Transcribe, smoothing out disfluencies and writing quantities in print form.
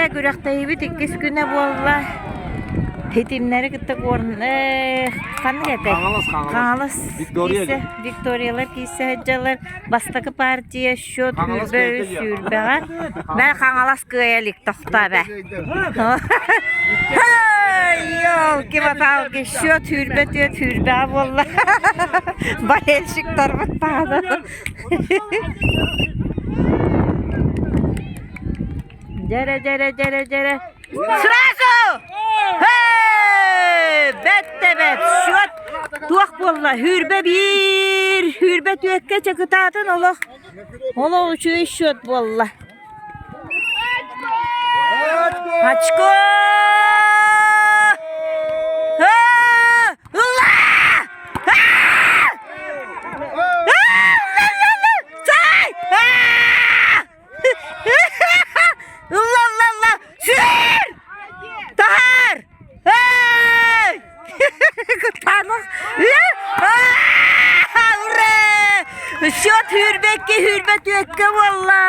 Дьэрэ күрэхтэһиибит иккис күнэ буолла. Титимнэри кытта куорн ханнык этэй? Хаҥалас, Хаҥалас. Хаҥалас Виктория киирсэ, Викториялар киирсэ сылдьаллар. Бастакы партия счет Хаҥалас сүүрбэ кыайда үс диэ. сүүрбэҕэ. Бэ Хаҥалас кыайа илик тохтоо бэ. Елки-моталки, счет 24 сүүрбэҕэ буолла. Болельщиктарбыт даҕаны. Дьэрэ, дьэрэ, дьэрэ, дьэрэ. Сразу! Hey! Бэт да бэт, счет туох буолла? 21, сүүрбэ түөккэ чакытаатын олох, олох үчүгэй счет буолла. Очко! Ылла! Ылла, ылла, ылла! Сүр! Таһаар! Эй! Кытаанах! Ура! Счет сүүрбэккэ, сүүрбэ түөккэ буолла!